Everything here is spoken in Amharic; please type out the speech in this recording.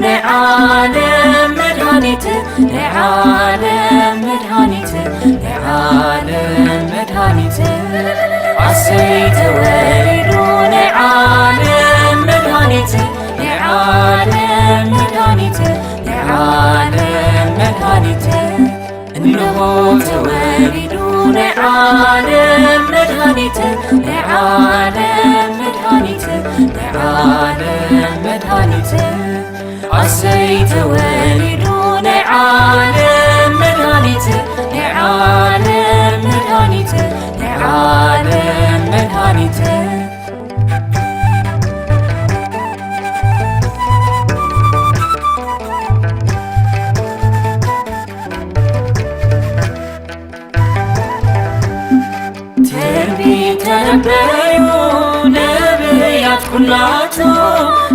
ናይ ዓለም መድሃኒት፣ ናይ ዓለም መድሃኒት፣ ናይ ዓለም መድሃኒት። ኣሰይ ተወሊዱ ናይ ዓለም መድሃኒት፣ ናይ ዓለም መድሃኒት፣ ናይ ዓለም መድሃኒት። እንሆ ተወሊዱ ናይ ዓለም መድሃኒት፣ ናይ ዓለም መድሃኒት፣ ናይ ዓለም መድሃኒት። ኣሰይ ተወሊዱ ናይ ዓለም መድሃኒት፣ ናይ ዓለም መድሃኒት፣ ናይ ዓለም መድሃኒት። ትንቢት ተነበዩ ነቢያት ኩላቶም።